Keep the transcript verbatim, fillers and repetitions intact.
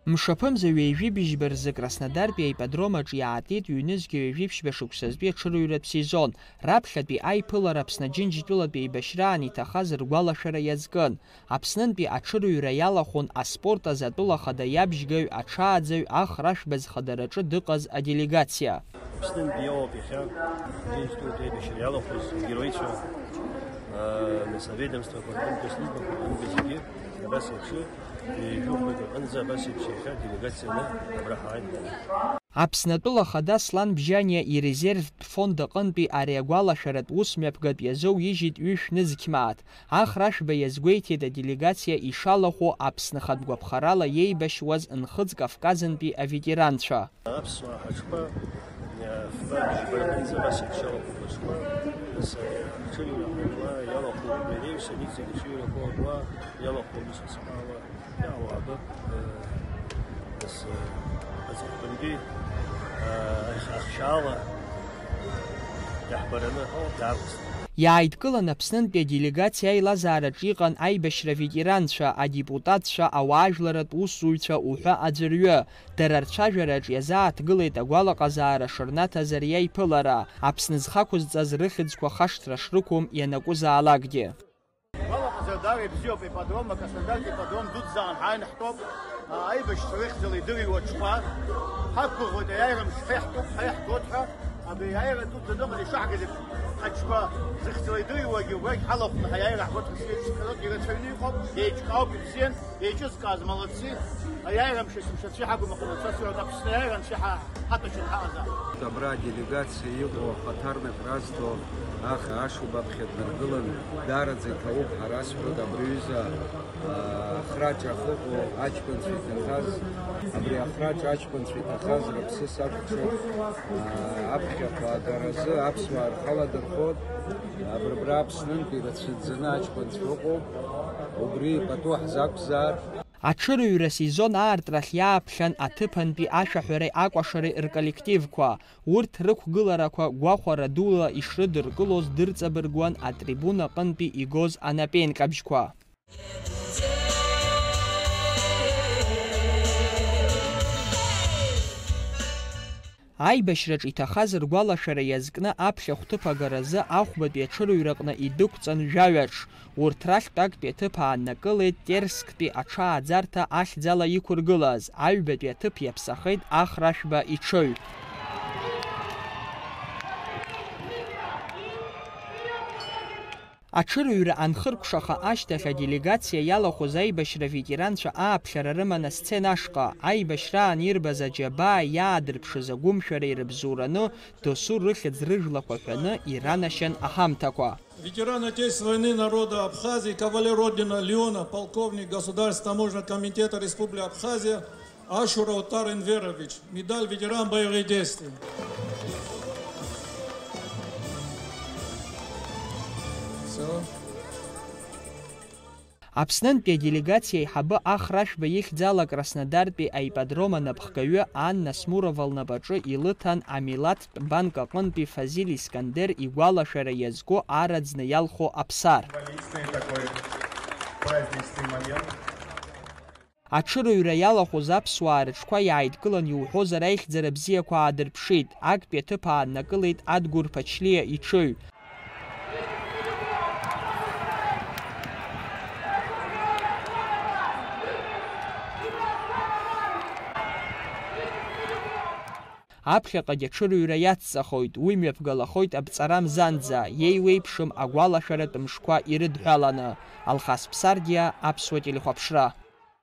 Мшаԥымза ҩажәи быжьба рзы Краснодартәи аипподром аҿы иаатит ҩнызқьи ҩажәи ԥшьба шықәсазтәи аҽырҩратә сезон. Раԥхьатәи аиԥылара Аԥсны Аџьынџьтәылатәи еибашьраан иҭахаз ргәалашәара иазкын. Аԥснынтәи аҽырҩра иалахәын аспорт азы атәыла ахада иабжьгаҩ, аҽааӡаҩ, Ахра Ашәба зхадараҿы дыҟаз аделегациа. Аԥснынтәи иоуп иахьа Аџьынџьтәылатәи аибашьра иалахәыз агероицәа, аа, нас аведомствақәа рҟынтәи, аслужбақәа рҟынтәи зегьы абас еиԥш, ҩажәи хәбатәи рҟынӡа абас еиԥш иахьа делегацианы абра ҳааит. Аԥсны атәыла ахада Аслан Бжьаниа ирезервтә фонд аҟынтәи ари агәалашәаратә ус мҩаԥгатә иазоуижьит ҩышә нызқь мааҭ. Ахра Ашәба иазгәеиҭеит аделегациа ишалахәу Аԥсны хатә гәаԥхарала иеибашьуаз Нхыҵ Кавказынтәи аветеранцәа. Аԥсуаа ҳаҽқәа, фба бжьба рҟынӡа абас еиԥш иалахәуп аҽқәа, нас, аҽырҩра ҳәа иалахәуп, иреиԥш, иҵегь аҽырҩрақәа уа иалахәуп, ус ацхәаала. Иаауа абы, э, нас, э, аҵыхәтәантәи, э, ахьаала иаҳбараны ҳауп иаарласны. Иааидкылан Аԥснынтәи аделегациа аилазаараҿ иҟан аибашьра аветеранцәа, адепутатцәа, ауаажәларратә усзуҩцәа уҳәа аӡәырҩы. Дара рцәажәараҿ иазааҭгылеит агәалаҟазаара шырнаҭаз ари аиԥылара, Аԥсны зхы ақәызҵаз рыхьӡқәа хашҭра шрықәым ианакәызаалакгьы. Гәалаҟазар даара ибзиоуп, ипподром, Краснодартәи ипподром дуӡӡаан ҳааины ҳтәоуп. Аибашьцәа рыхьӡала идырҩуа аҽқәа ҳақәгәыӷуеит, аиааира мшқәа иаҳтәуп, ҳара иаҳгоит ҳәа. Абри аиааира дуӡӡа дыҟаз ишаҳгаз еиԥш, аҽқәа зыхьӡала идырҩуагьы убрагь ҳалахәны ҳаиааира ҳгәаҭарц еиԥш, ирацәаҩны иҟоуп, еиҿкаауп, ибзиан. Еиҿызкааз молодцы, аиааира мши-сымшацәеи ҳакәым, аха рацәа сырҳәоит, Аԥсны аиааира анцәа ҳа-, ҳаҭәашьа ҳаҟазаап. Абра аделегациа иҟоу ахаҭарнак разҭо аха ашуба аԥхьа днаргылан, даараӡа иҭабуп ҳәа расҳәоит абри аҩыза, аа, ахраҿ ахьыҟоу аҷкәынцәа иҭахаз, абри ахраҿ аҷкәынцәа иҭахаз рыԥсы сакәхшоуп, аа, аԥхьахә агаразы аԥсуаа рхы аладырхәон, абри абра Аԥснынтәи ирацәаӡаны аҷкәынцәа ыҟоуп, убри пату ҳзақәзаап. Аҽырҩра сезон аартрахь иааԥхьан аҭыԥантәи ашәаҳәареи акәашареи рколлективқәа. Урҭ рықәгыларақәа гәахәара дула ишрыдыркылоз дырҵабыргуан атрибуна аҟынтәи игоз анапеинҟьабжьқәа. Аибашьраҿ иҭахаз ргәалашәара иазкны аԥхьахә ҭыԥ агаразы ахәбатәи аҽырҩраҟны идәықәҵан жәаҩаҿ. Урҭ рахьтә актәи аҭыԥ ааннакылеит Терсктәи аҽааӡарҭа ахьӡала иқәыргылаз, аҩбатәи аҭыԥ иаԥсахеит Ахра Ашәба иҽыҩ. Аҽырҩра анхыркәшаха ашьҭахь аделегациа иалахәыз аибашьра ветеранцәа ааԥхьара рыман асцена ашҟа, аибашьраан ирбаз аџьабаа иаадырԥшыз агәымшәара ирыбзоураны, досу рыхьӡ рыжәлақәа ҳәаны иранашьан аҳамҭақәа. Ветеран Отечественной войны народа Абхазии, кавалер ордена Леона, полковник Государственного таможенного комитета Республики Абхазия Ашуров Отар Энверович, медаль «Ветеран боевых действий». Всё. Аԥснынтәи аделегациа аиҳабы Ахра Ашәба ихьӡала Краснодартәи аипподром анапхгаҩы Анна Смурова лнапаҿы илыҭан амилаҭтә банк аҟынтәи Фазиль Искандер игәалашәара иазку араӡны иалху аԥсар. Аҽырҩра иалахәыз аԥсуаа рыҽқәа иааидкылан иуҳәозар аихьӡара бзиақәа аадырԥшит, актәи аҭыԥ ааннакылеит Адгәыр Ԥачлиа иҽыҩ. Аԥхьаҟагь аҽырҩра иацҵахоит, уи мҩаԥгалахоит аԥҵара мзанӡа, иеиуеиԥшым агәалашәаратә мшқәа ирыдҳәаланы. Алхас Ԥсардиа, Аԥсуа телехәаԥшра.